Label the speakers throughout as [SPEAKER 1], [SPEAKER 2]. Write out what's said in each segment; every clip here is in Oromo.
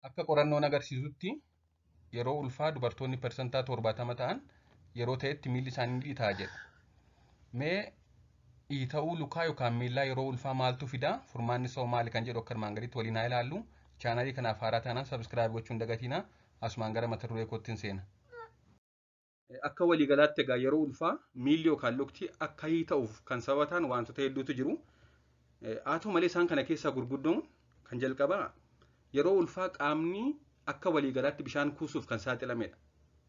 [SPEAKER 1] Akka qorannoon agarsiisutti yeroo ulfaa dubartoonni 70% ta'an yeroo ta'etti miilli isaanii dhiitaa jedha. Mee dhiita'uu lukaa yookaan miillaa yeroo ulfaa maaltu fidaa? Furmaanni isaa maali kan jedhu akka armaan gaditti waliin haa ilaallu. Chaanalii kanaaf haaraa taanaan subscribe gochuun dagatinaa. Asumaan gara mata duree kootti hin seena. Akka waliigalaatti egaa yeroo ulfaa miilli yookaan lukti akka hiita'uuf kan sababa ta'an wantoota hedduutu jiru. Haa ta'u malee isaan kana keessaa gurguddoon kan jalqabaa yeroo ulfaa qaamni akka waliigalaatti bishaan kuusuuf kan saaxilamedha.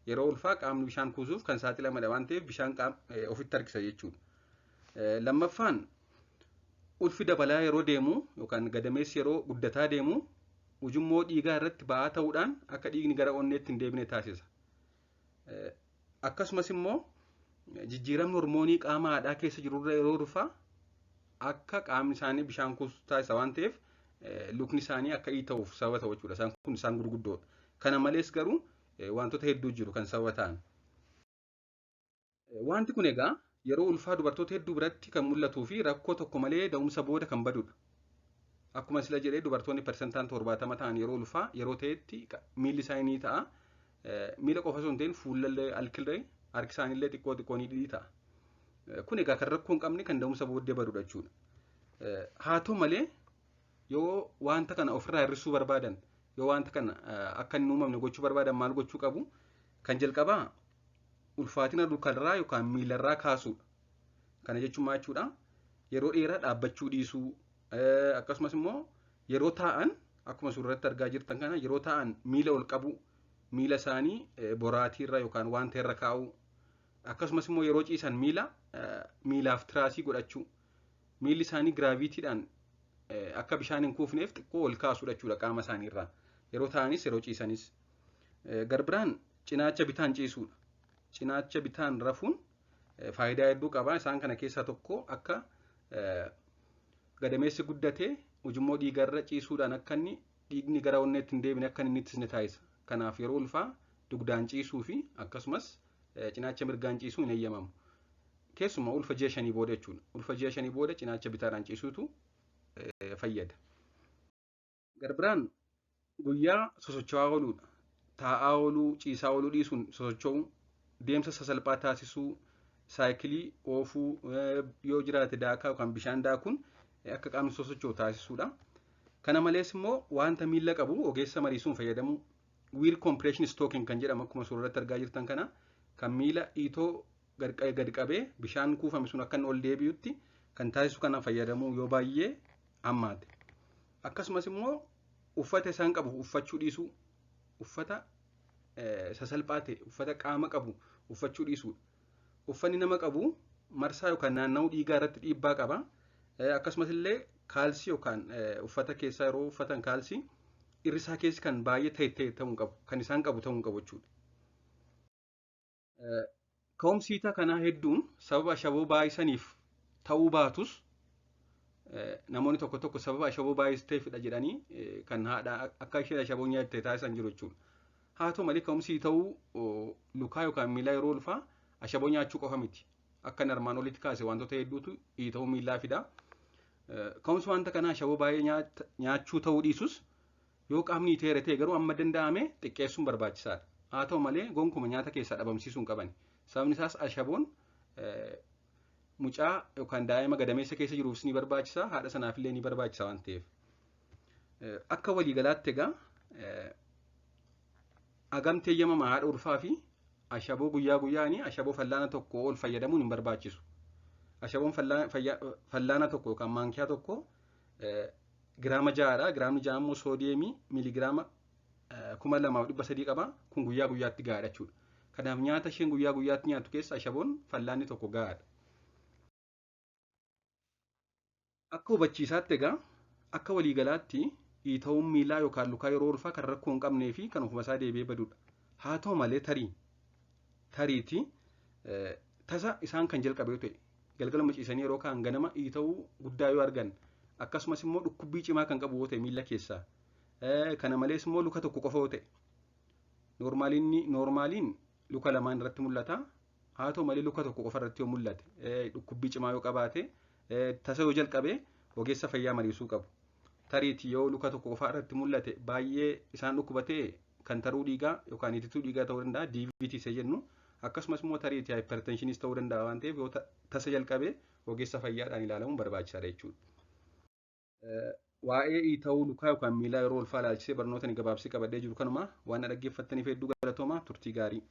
[SPEAKER 1] Yeroo ulfaa qaamni bishaan kuusuuf kan saaxilamedha waan ta'eef bishaan ofitti harkisa jechuudha. Lammaffaan ulfi dabalaa yeroo deemu yookaan gadameessi yeroo guddataa deemu ujummoo dhiigaa irratti ba'aa ta'uudhaan akka dhiigni gara onneetti hin deebine taasisa. Akkasumas immoo jijjiiramni hormoonii qaama haadhaa keessa jirurra yeroo ulfaa akka qaamni isaanii bishaan kuusu taasisa waan ta'eef lukni isaanii akka dhiita'uuf sababa ta'u jechuudha. Isaan kun isaan gurguddoodha. Kana malees garuu wantoota hedduu jiru kan sababa ta'an. Wanti kun egaa yeroo ulfaa dubartoota hedduu biratti kan mul'atuu fi rakkoo tokko malee da'umsa booda kan badudha. Akkuma sila jedhee dubartoonni 70% ta'an yeroo ulfaa yeroo ta'etti miilli isaanii ni ta'a. Miila qofa osoo hin ta'in fuullallee alkillee harki isaaniillee xiqqoo xiqqoo ni ta'a. Kun egaa kan rakkoo hin qabne kan da'umsa booddee badudha jechuudha. Haa ta'u malee yoo wanta kana ofirraa hir'isuu barbaadan yoo wanta kana akka hin uumamne gochuu barbaadan maal gochuu qabu? Kan jalqabaa ulfaatina lukarraa yookaan miilarraa kaasuudha. Kana jechuun maal jechuudha? Yeroo dheeraa dhaabbachuu dhiisuu akkasumas immoo yeroo taa'an akkuma suuratti argaa jirtan kana yeroo taa'an miila ol qabu miila isaanii boraatiirra yookaan wanta irra kaa'uu akkasumas immoo yeroo ciisan miila miilaaf tiraasii godhachuu miilli isaanii giraaviitiidhaan akka bishaan hin kuufneef xiqqoo ol kaasuudha jechuudha qaama isaaniirraa yeroo taa'anis yeroo ciisanis. Garbiraan cinaacha bitaan ciisuudha. Cinaacha bitaan rafuun faayidaa hedduu qaba. Isaan kana keessaa tokko akka gadameessi guddatee ujummoo dhiigarra ciisuudhaan akka inni dhiigni gara onneetti hin deebine akka inni ittisne taasisa. Kanaaf yeroo ulfaa dugdaan ciisuu fi akkasumas cinaacha mirgaan ciisuu hin eeyyamamu. Keessumaa ulfa ji'a 5 booda jechuudha. Ulfa ji'a 5 booda cinaacha bitaadhaan ciisuutu fayyada. Garbiraan guyyaa sosocho'aa ooluudha. Taa'aa ooluu, ciisaa ooluu dhiisuun sosocho'uu, deemsa sasalphaa taasisuu, saayikilii oofuu yoo jiraate daakaa yookaan bishaan daakuun akka qaamni sosocho'u taasisuudha. Kana malees immoo wanta miila qabu ogeessa mariisuun fayyadamuu wiil compression stocking kan jedhamu akkuma suurarratti argaa jirtan kana kan miila dhiitoo gad qabee bishaan kuufame sun akka inni ol deebi'utti kan taasisu kana fayyadamuu yoo baay'ee hammaate. Akkasumas immoo uffata isaan qabu uffachuu dhiisuu, uffata sasalphaa ta'e, uffata qaama qabu uffachuu dhiisuudha. Uffanni nama qabu marsaa yookaan naanna'uu dhiigaa irratti dhiibbaa qaba. Akkasumas illee kaalsii yookaan uffata keessaa yeroo uffatan kaalsii irrisaa keessi kan baay'ee ta'e ta'e ta'uu hin qabu, kan isaan qabu ta'uu hin qabu jechuudha. Ka'umsi hiitaa kanaa hedduun sababa ashaboo baay'isaniif ta'uu baatus namoonni tokko tokko sababa ashaboo baay'isteefidha jedhanii kan haadha akka isheen ashaboo nyaatte taasisan jiru jechuudha. Haa ta'u malee ka'umsi ta'uu lukaa yookaan miilaa yeroo ulfaa ashaboo nyaachuu qofa miti. Akka inni armaan olitti kaase wantoota hedduutu dhiita'uu miillaa fida. Ka'umsi wanta kanaa ashaboo baay'ee nyaachuu ta'uu dhiisus yoo qaamni dhiiteera ta'e garuu amma danda'ame xiqqeessuun barbaachisaadha. Haa ta'u malee gonkuma nyaata keessaa dhabamsiisuu hin qaban. Sababni isaas ashaboon mucaa yookaan daa'ima gadameessa keessa jiruufis ni barbaachisa, haadha sanaafillee ni barbaachisa waan ta'eef. Akka waliigalaatti egaa hagamti eeyyamama haadha ulfaa fi ashaboo guyyaa guyyaanii ashaboo fallaana tokko ol fayyadamuun hin barbaachisu. Ashaboon fallaana tokko yookaan maankiyaa tokko giraama 6dha. Giraamni 6 immoo soodiyeemii miiligiraama 2300 qaba. Kun guyyaa guyyaatti gahaadha jechuudha. Kanaaf nyaata isheen guyyaa guyyaatti nyaattu keessa ashaboon fallaanni tokko gahaadha. Akka hubachiisaatti egaa akka waliigalaatti dhiita'uun miilaa yookaan lukaa yeroo ulfaa kan rakkoo hin qabnee fi kan ofuma isaa deebi'ee badudha. Haa ta'u malee tariitii tasa isaan kan jalqabe yoo ta'e galgaluma ciisanii yeroo kaan ganama dhiita'uu guddaa yoo argan akkasumas immoo dhukkubbii cimaa kan qabu yoo ta'e miila keessaa kana malees immoo luka tokko qofa yoo ta'e noormaaliin luka lamaan irratti mul'ata. Haa ta'u malee luka tokko qofa irratti yoo mul'ate dhukkubbii cimaa yoo qabaate tasa yoo jalqabe ogeessa fayyaa mariisuu qabu. Tariitii yoo luka tokko qofaa irratti mul'ate baay'ee isaan dhukkuba ta'e, kan taruu dhiigaa yookaan itituu dhiigaa ta'uu danda'a, DVT isa jennu. Akkasumas immoo tariitii hypertensionis ta'uu danda'a waan ta'eef, yoo tasa jalqabe ogeessa fayyaadhaan ilaalamuun barbaachisaadha jechuudha. Waa'ee ta'uu lukaa yookaan miilaa yeroo ulfaa ilaalchisee barnoota ni gabaabsee qabadhee jiru kanuma. Waan na dhaggeeffattaniif hedduu galatooma. Turtii gaarii.